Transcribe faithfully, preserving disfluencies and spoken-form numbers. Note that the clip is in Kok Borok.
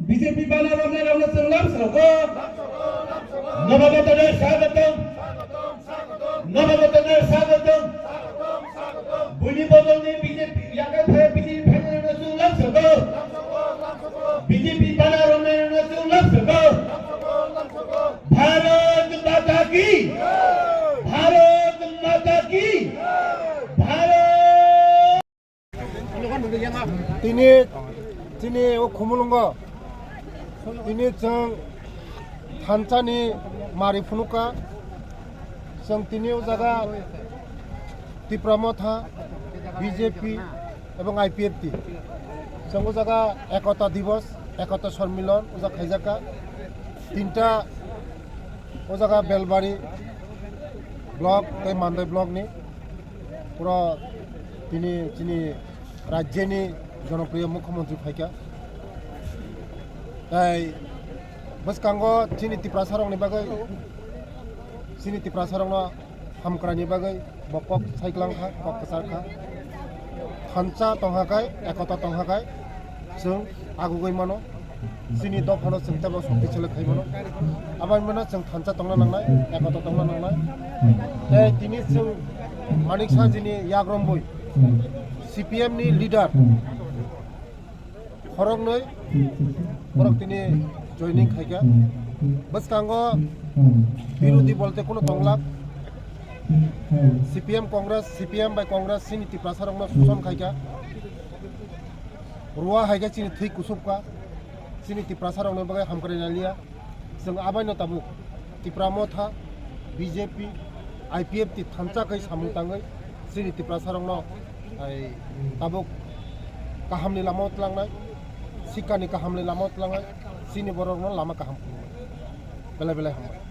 B J P bana romnai romno chwng lam srogo. Nobo Botano swagotom. Nobo Botano swagotom. Buini bodolni B J P yakai phai B J P phainai romno chwng lam srogo. B J P bana romnai romno chwng lam srogo. Bharat Mata Ki! Bharat Mata Ki! Bharat Tini, tini o Khumulwngo, tini chwng thansa ni mari phunukha, chwng tini o jaga Tipra Motha, B J P ebong I P F T, chwng o jaga Ekota Divas, Ekota Sormilon o jaga khaijakha, tinta o jaga Belbari block tei Mandai block ni. Pura tini chini rajyoni jonopriyo mukhyamantri phaikha. Tai bwskango chini Tiprasarokni bagwi, chini Tiprasarokno hamkraini bagwi bo kok saiklangkha, kok kwcharkha. Thansa tongkha khai, ekota tongkha khai, chwng agugwi mano. Chini dophano chwng teibo shokti selek khai mano. Aboni mano chwng thansa tongna nangnai, ekota tongna nangnai. Tei tini chwng Manik Saha jini yagromboi C P M ni leader khoroknwi borok tini joining khaikha. Bwskango birodhi bolte kuno tonglak. C P M Congress, C P M bai Congress chini Tiprasarokno suson khaikha. Rua hai khe chini thwi kusupkha, chini Tiprasarokni bagwi hamkrai naliya. Chwng abaino tabuk Tipra Motha, B J P, I P F T thansa khai samung tangwi chini Tiprasarokno ai tabuk kahamni lamao tlangnai, sikkani kahamni lamao tlangnai, chini borokno lama kaham phunuknai. Belai belai hambai.